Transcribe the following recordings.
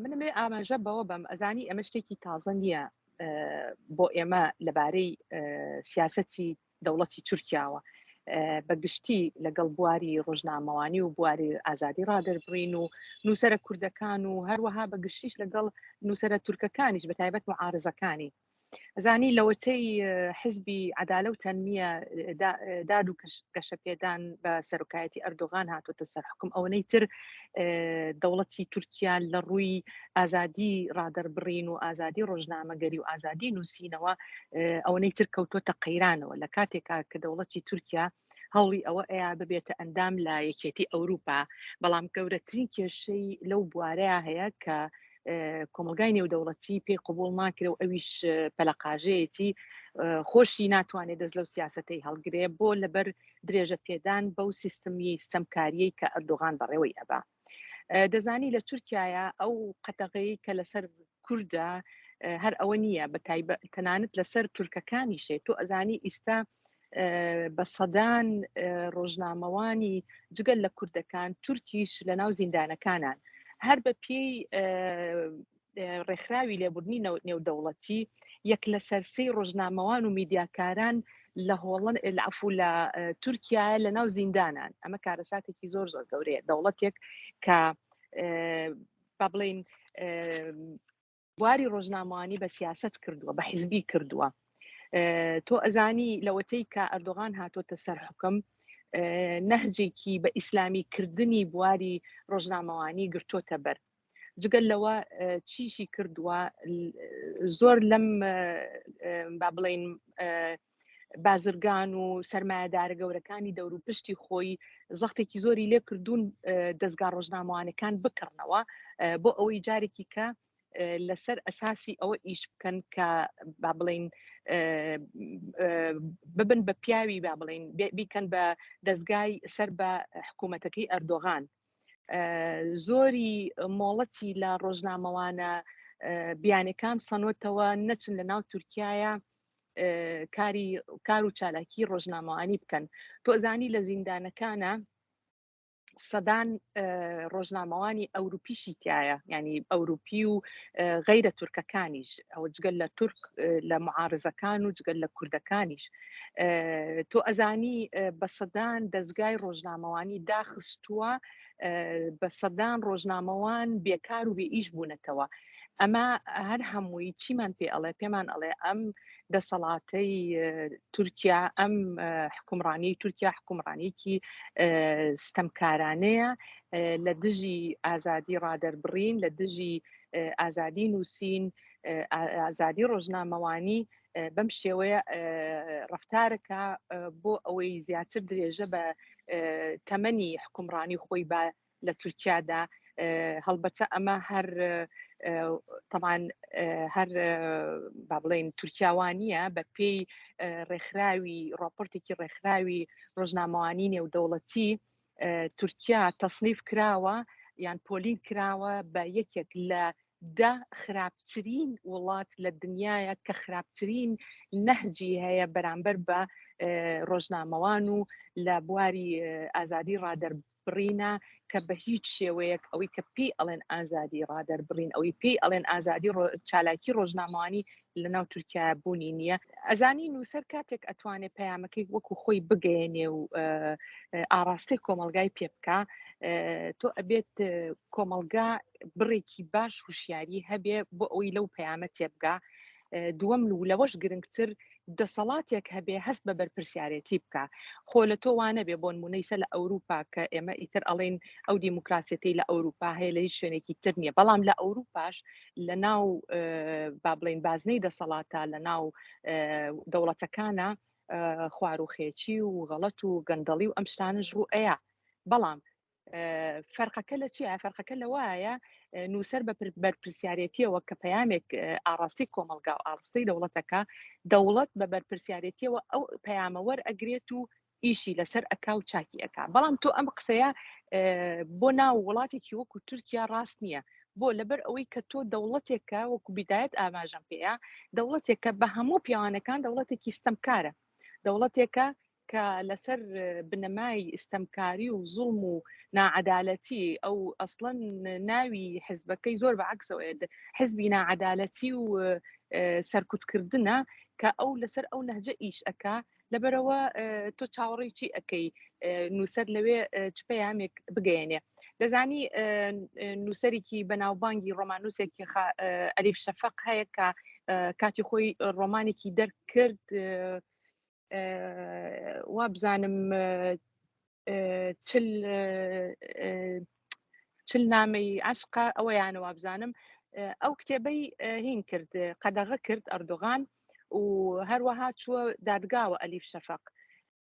منمێ ئاماژە بەوە بەم، ئەزانی ئەمە شتێکی تازە نییە بۆ ئێمە لەبارەی سیاسەتی دەوڵەتی تورکیاوە بە گشتی لەگەڵ بواری ڕۆژنامەوانی و بواری ئازادی ڕادەربڕین و نووسرە کوردەکان و هەروەها بە گشتیش لەگەڵ نووسرە تورکەکانیش بە تایبەت معارزەکانی. زانی لەوەتەی حزبی عدالە و تەنمیە داد و گەشەپێدان بە سەرۆکایەتی ئەردۆغان هاتوتە سەر حکم، ئەوەنەی تر دەوڵەتی تورکیا لە ڕووی ئازادی ڕادەربڕین و ئازادی ڕۆژنامەگەری و ئازادی نووسینەوە ئەوەنەی تر کەوتۆتە قەیرانەوە. لە کاتێکا کە دەوڵەتی تورکیا هەوڵی ئەوە ئەیا ببێتە ئەندام لە یەکێتی ئەوروپا، بەڵام گەورەترین کێشەی لەو بوارەیە هەیە کە کۆمەلگای نێودەوڵەتی پێی قوبول ناکرێ و ئەویش پەلەقاژەیەتی، خۆشی ناتوانێت دەست لەو سیاستەی هەڵگرێ بۆ لەبەر درێژە پێدان بەو سیستمی ستەمکاریەی کە ئەردۆغان بەڕێوەی ئەبا. دەزانی لە تورکایە ئەو قەتەغەی کە لەسەر کوردە هەر ئەوە نییە، بە تایبەت تەنانەت لەسەر تورکەکانیشێ. تۆ ئەزانی ئیستا بە سەدان ڕۆژنامەوانی جگەل لە کوردەکان تورکیش لە ناو زیندانەکانان. هەر بە پێی ڕێکخراوی لێبوردنی نێودەوڵەتی، یەک لەسەر سێی ڕۆژنامەوان و میدیاکاران لە هۆڵەن عفو لە تورکیا لە ناو زیندانان. ئەمە کارەساتێکی زۆر زۆر گەورەیە، دەوڵەتێک کە با بڵین بواری ڕۆژنامەوانی بە سیاست کردووە، بە حزبی کردووە. تۆ ئەزانی لەوەتەی کە ئەردۆغان هاتۆتە سەر حکم نەهجێکی بە ئیسلامی کردنی بواری ڕۆژنامەوانی گرتۆتە بەر. جگەل لەوە چیشی کردووە؟ زۆر لەم با بڵین بازرگان و سرمایهدارە گەورەکانی دەور و پشتی خۆی زەختێکی زۆری لێ کردوون دەستگا ڕۆژنامەوانەکان بکڕنەوە، بۆ ئەوەی جارێکی کە لەسەر ئەساسی ئەوە ئیش بکەن کە با بڵین ببن بە پیاوی، با بڵین بیکەن بە دەستگای سەر بە حکوومەتەکەی ئەردۆغان. زۆری مۆڵەتی لە ڕۆژنامەوانە بیانەکان سەنۆتەوە نەچن لە ناو تورکایە کاری کار و چالاکی ڕۆژنامەوانی بکەن. تۆ زانی لە زیندانەکانە سەدان ڕۆژنامەوانی ئەوروپیشی تایە، ینی ئەوروپی و غەیرە تورکەکانیش، ئەوە جگەل لە تورک لە معارزەکان و جگەل لە کوردەکانیش. تۆ ئەزانی بە سەدان دەستگای ڕۆژنامەوانی داخستووە، بە سەدان ڕۆژنامەوان بێکار و بێ ئیش بوونەتەوە. ئەمە هەر هەمووی چیمان پێ ئەڵێ؟ پێمان ئەڵێ ئەم دەسەڵاتەی تورکیا، ئەم حکومڕانی تورکیا حکومڕانیکی ستەمکارانەیە لە دژی ئازادی ڕادەربڕین، لە دژی ئازادی نووسین، ئازادی ڕۆژنامەوانی. بەم شێوەیە ڕفتارەکە بۆ ئەوەی زیاتر درێژە بە تەمەنی حکومڕانی خۆی بە لە تورکیادا. هەڵبەتە ئەمە هەر طبعاان هەر با بڵین تورکیاوانیە، بە پێی ڕێکخراوی ڕاپۆرتێکی ڕێکخراوی ڕۆژنامەوانی نێودەوڵەتی تورکیا تەصنیف کراوە یان پۆلین کراوە بە یەکێک لە 10 خراپترین وڵات لە دنیاە کە خراپترین نەهجی هەیە بەرامبەر بە ڕۆژنامەوان و لە بواری ئازادی ڕادەربڕینە، کە بە هیچ شێوەیەک ئەوەی کە پێی ئەڵێن ئازادی ڕادەربڕین، ئەوەی پێی ئەڵێن ئازادی چالاکی ڕۆژنامەوانی لە ناو تورکیا بوونی نییە. ئەزانی نووسەر کاتێک ئەتوانێت پەیامەکەی وەکو خۆی بگەیەنێ و ئاراستەی کۆمەلگای پێ بکە، تۆ ئەبێت کۆمەلگا بڕێکی باش هوشیاری هەبێ بۆ ئەوەی لەو پەیامە تێبگا. دووەم و لەوەش گرنگتر دەسەڵاتێک هەبێ هەست بە بەرپرسیارێتی بکە. خۆ لە تۆ وانەبێ بۆ نمونەیسە لە ئەوروپا کە ئێمە ئیتر ئەڵێن ئەو دیموکراسیەتی لە ئەوروپا هەیە لە هیچ شوێنێکی تر نییە، بەڵام لە ئەوروپاش لە ناو با بڵین بازنەی دەسەڵاتە لە ناو دەوڵەتەکانە خواروخێچی و غەڵەت و گەندەڵی و ئەم شتانش ڕوو ئەیا. بەڵام فەرقەکە لە چیە؟ فەرقەکە لەوایە نووسەر بە بەرپرسیارێتیەوە کە پەیامێک ئاڕاستی کۆمەلگا و ئاڕاستی دەوڵەتەکە، دەوڵەت بە بەرپرسیارێتیەوە ئەو پەیامە وەرئەگرێت و ئیشی لەسەر ئەکا و چاکی ئەکا. بەڵام تۆ ئەم قسەیە بۆ ناو وڵاتێکی وەکو تورکیا ڕاست نییە. بۆ؟ لەبەر ئەوەی کە تۆ دەوڵەتێکە وەکو بیدایەت ئاماژەم پێەیە، دەوڵەتێکە بە هەموو پیاوانەکان دەوڵەتێکی ستەمکارە، دەوڵەتێکە کە لەسەر بنەمای ستەمکاری و زوڵم و ناعەدالەتی ئەو ئەسڵەن ناوی حزبەکەی زۆر بە عەکسەوەیە حزبی ناعەدالەتی و سەرکوتکردنە کە ئەو لەسەر ئەو نەهجە ئیش ئەکا لەبەرەوە تۆ چاوەڕێی چی ئەەکەی نووسەر لەوێ چ پەیامێک بگەیەنێ دەزانی نووسەرێکی بەناوبانگی ڕۆمانوسێکی ئەلیف شەفەق هەیە کە کاتی خۆی ڕۆمانێکی دەرکرد وابزانم چل چل نامەی عشقە ئەوەیانە وابزانم ئەو کتێبەی هین کرد قەدەغە کرد ئەردۆغان و هەروەها چووە دادگاوە ئەلیف شەفەق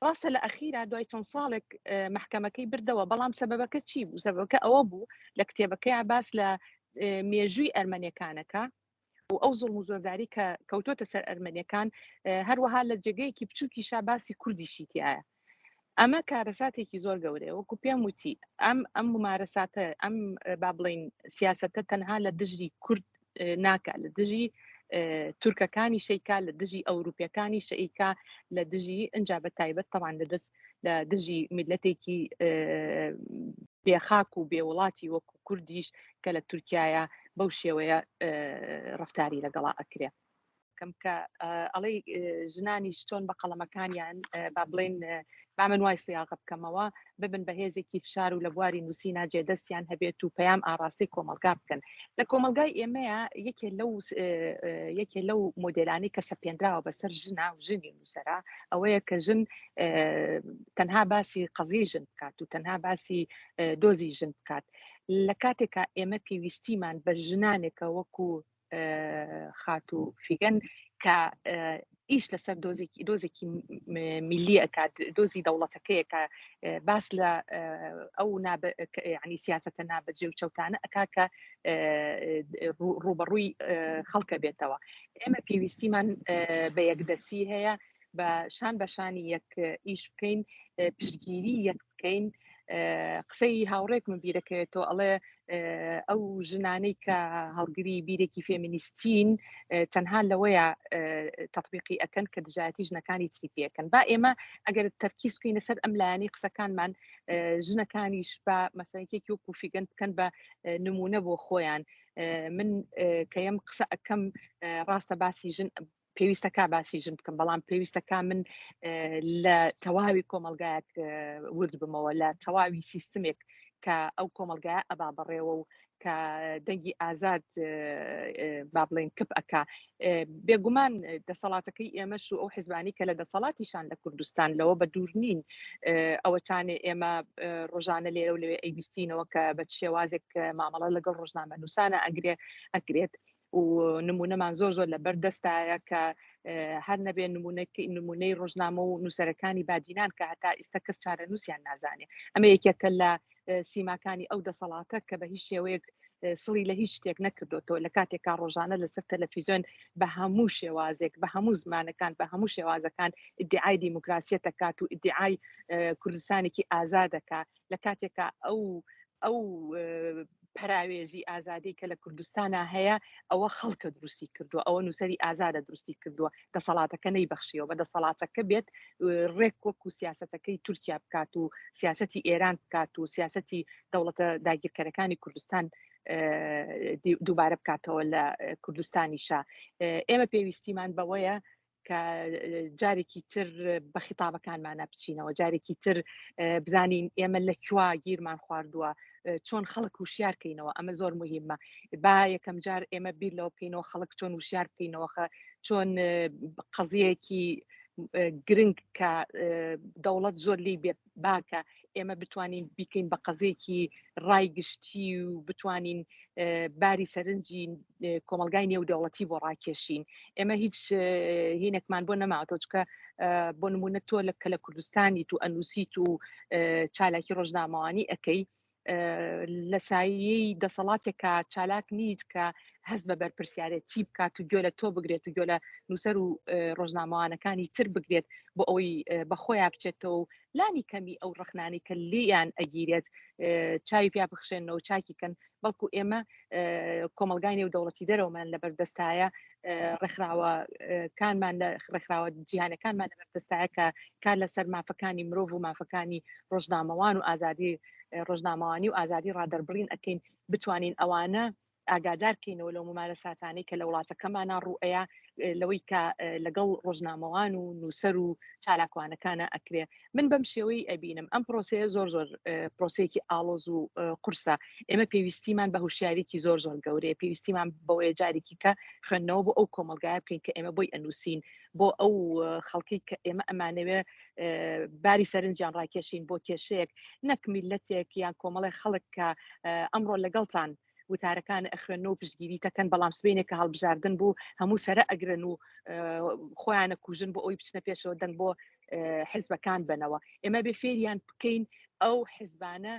ڕاستە لە ئەخیرا دوای چەند ساڵێک محکەمەکەی بردەوە بەڵام سەبەبەکە چی بوو سەبەکە ئەوە بوو لە کتێبەکەی باس لە مێژووی ئەرمەنیەکانەکە و ئەو زوڵم و زۆرداری کە کەوتۆتە سەر ئەرمەنیەکان هەروەها لە جێگەیەکی بچووکیشا باسی کوردیشی تایە ئەمە کارەساتێکی زۆر گەورەیە وەکو پێم وتی ئەم ئەم ممارەساتە ئەم با بڵین سیاستە تەنها لە دژی کورد ناکە لە دژی تورکەکانی شەیکا لە دژی ئەوروپیەکانی شەیکا لە دژی ئەجا بە تایبەت تەوان لە دەست لە دژی میلەتێکی بێخاک و بێوڵاتی وەکو کوردیش کە لە تورکایە بەو شێوەیە ڕفتاری لەگەڵا ئەکرێ. کەم کە ئەڵێی ژنانیش چۆن بە قەڵەمەکانیان با بڵێن با من وای سیاغە بکەمەوە ببن بە هێزێکی فشار و لە بواری نووسینا جێدەستیان هەبێت و پەیام ئاڕاستەی کۆمەڵگا بکەن لە کۆمەلگای ئێمەیە یەکێ لەو یەکێ لەو مۆدێلانی کە سەپێنراوە بەسەر ژنا و ژنی نووسرا ئەوەیە کە ژن تەنها باسی قەزیەی ژن بکات و تەنها باسی دۆزی ژن بکات لە کاتێکا ئێمە پێویستیمان بە ژنانێکە وەکو خاتوو فیگەن کە ئیش لەسەر دۆزێکی دۆزێکی میلی ئەکات دۆزی دەوڵەتەکەیە کە باس لە ئەو ینی سیاستە نابەجێ و چەوتانە ئەک کە ڕوبەڕووی خەڵکە بێتەوە ئێمە پێویستیمان بە یەکدەسی هەیە بە شان بە شانی یەک ئیش بکەین پشتگیری یەک بکەین قسەی هاوڕێک من بیرەکەوێتەوە ئەڵێ ئەو ژنانەی کە هەڵگری بیرێکی فێمینیستین تەنها لەوەیە تەطبیقی ئەکەن کە دژایەتی ژنەکانی تری پێکەن با ئێمە ئەگەر تەرکیز بکەینە سەر ئەم لایەنی قسەکانمان ژنەکانیش بە مەسەنێکی وەکو فیگەن بکەن بە نمونە بۆ خۆیان من کەم قسە ئەەکەم ڕاستە باسی ژن پێویستە کا باسی ژن بکەم بەڵام پێویستە کا من لە تەواوی کۆمەلگایەک ورد بمەوە لە تەواوی سیستمێک کە ئەو کۆمەلگایە ئەبا بەڕێوە و کە دەنگی ئازاد با بڵێن کپ ئەک بێگومان دەسەڵاتەکەی ئێمەش و ئەو حزبانی کە لە دەسەڵاتیشان لە کوردستان لەوە بە دوور نین ئەوەتانێ ئێمە ڕۆژانە لێرە و لەوێ ئەیبیستینەوە کە بە شێوازێک مامەڵە لەگەڵ ڕۆژنامە نووسانە ئەگرێ ئەکرێت و نمونەمان زۆر زۆر لە بەر دەستایە کە هەر نەبێ نمونەی ڕۆژنامە و نووسەرەکانی بادینان کە هەتا ئیستا کەس چارەنووسیان نازانێ ئەمە یەکێکە لە سیماکانی ئەو دەسەڵاتە کە بە هیچ شێوەیەک سڵی لە هیچ شتێک نەکردوتەوە لە کاتێکا ڕۆژانە لەسەر تەلەفیزیۆن بە هەموو شێوازێک بە هەموو زمانەکان بە هەموو شێوازەکان ئیدعای دیموکراسیەت دەکات و ئیدعای کوردستانێکی ئازادەکە لە کاتێکا ئەو ئەو پەراوێزی ئازادی کە لە کوردستانە هەیە ئەوە خەڵکە دروستی کردووە ئەوە نووسری ئازادە دروستی کردووە دەسەڵاتەکە نەیبەخشیەوە بە دەسەڵاتەکە بێت ڕێک وەکو سیاستەکەی تورکیا بکات و سیاستی ئێران بکات و سیاستی دەوڵەتە داگیرکەرەکانی کوردستان دووبارە بکاتەوە لە کوردستانیشە ئێمە پێویستیمان بەوەیە کە جارێکی تر بە خیتابەکانمانە بچینەوە جارێکی تر بزانین ئێمە لە کووا گیرمان خواردووە چۆن خەڵک وشیار کەینەوە ئەمە زۆر مهمە با یەکەم جار ئێمە بیر لەوە بکەینەوە خەڵک چۆن وشیار بکەینەوە چۆن قەزیەکی گرنگ کە دەوڵەت زۆر لی بێ باکە ئێمە بتوانین بیکەین بە قەزێکی ڕای گشتی و بتوانین باری سەرنجی کۆمەلگای نێودەوڵەتی بۆ ڕاکێشین ئێمە هیچ هینێکمان بۆ نەماوەتەوە چکە بۆ نمونە تۆ لە کە لە کوردستانی تو ئەنووسیت و چالاکی ڕۆژنامەوانی ئەەکەی لە سایەی دەسەڵاتێکە چالاک نیت کە هەست بە بەرپرسیارەتی بکات و گوێ لە تۆ بگرێت و گوێ لە نووسەر و ڕۆژنامەوانەکانی تر بگرێت بۆ ئەوەی بەخۆیان بچێتەوە و لانی کەمی ئەو ڕخنانی کە لیان ئەگیرێت چاوی پیا بخشێنەوە چاکی کەن. بەڵکو ئێمە کۆمەلگای نێودەوڵەتی دەرەوەمان لە بەردەستایە، ڕێکخراوەکانمان لە ڕێکخراوە جیهانەکانمان لە بەردەستایە کە کار لەسەر مافەکانی مرۆڤ و مافەکانی ڕۆژنامەوان و ئازادی ڕۆژنامەوانی و ئازادی ڕادەربڕین ئەەکەین، بتوانین ئەوانە ئاگادار کەینەوە لەو ممارەساتانەی کە لە وڵاتەکەمانە ڕوئەیە، لەوەی کە لەگەڵ ڕۆژنامەوان و نووسەر و چالاکوانەکانە ئەکرێ. من بەم شێوەی ئەبینم ئەم پرۆسەیە زۆر زۆر پرۆسەیەکی ئاڵۆز و قورسە. ئێمە پێویستیمان بە هوشیاریکی زۆر زۆر گەورەیە، پێویستیمان بەوەیە جارێکی کە خوێندنەوە بۆ ئەو کۆمەلگایە بکەین کە ئێمە بۆی ئەنووسین، بۆ ئەو خەڵکی کە ئێمە ئەمانەوێ باری سەرنجیان ڕاکێشین بۆ کێشەیەک، نەک میلەتێک یان کۆمەڵی خەڵک کە ئەمڕۆ لەگەڵتان وتارەکان ئەخوێنەوە و پشتگیری تەکەن، بەڵام سبینێ کە هەڵبژاردن بوو هەموو سرە ئەگرن و خۆیانە کوژن بۆ ئەوی بچنە پێشەوە دەنگ بۆ حزبەکان بنەوە. ئێمە بێ فێریان بکەین ئەو حزبانە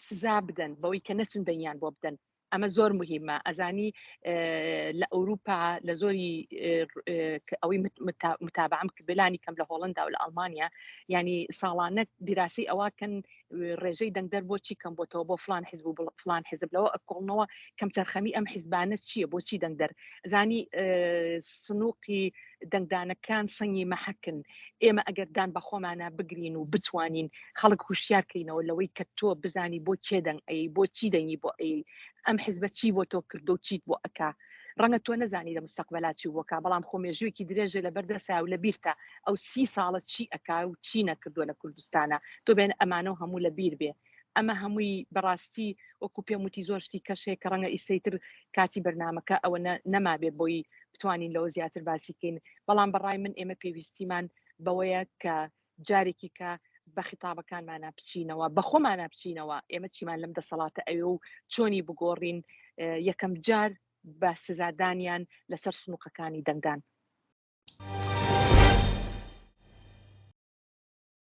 سزا بدەن بەوەی کە نەچن دەنگیان بۆ بدەن. ئەمە زۆر مهمە. ئەزانی لە ئەوروپا لە زۆری ئەوەی متابعم بلانی کەم لە هۆڵندا و لە ئەڵمانیا، ینی ساڵانە دیراسی ئەوە کەن ڕێژەی دەنگدەر بۆچی کەم بۆتەوە بۆ فلان حزب و فلان حزب، لەوە ئەکۆڵنەوە کەمتەرخەمی ئەم حزبانە چییە، بۆچی دەنگدەر زانی سنووقی دەنگدانەکان سەنگی مەحەکن. ئێمە ئەگەر دان بە خۆمانە بگرین و بتوانین خەڵک هوشیار کەینەوە لەوەی کە تۆ بزانی بۆ کێ دەنگ ئەی، بۆ چی دەنگی بۆ ئەی، ئەم حزبە چی بۆ تۆ کردو چیت بۆ ئەکا. ڕەنگە تۆ نەزانی لە مستەقبەلا چی بۆکا، بەڵام خۆ مێژوویەکی درێژە لە بەردەسا و لە بیرتە ئەو 30 ساڵە چی ئەکا و چی نەکردووە لە کوردستانە. تۆ بێن ئەمانە و هەموو لە بیر بێ. ئەمە هەمووی بەڕاستی وەکو پێم وتی زۆر شتی کەشێک کە ڕەنگە ئیسەیتر کاتی بەرنمەکە ئەوە نەمابێ بۆی بتوانین لەوە زیاتر باسیکەین. بەڵام بەڕای من ئێمە پێویستیمان بەوەیە کە جارێکی کە بە خیتابەکانمانە بچینەوە، بە خۆمانە بچینەوە، ئێمە چیمان لەم دەسەڵاتە ئەوێ و چۆنی بگۆڕین، یەکەم جار بە سزادانیان لەسەر سنووقەکانی دەنگدان.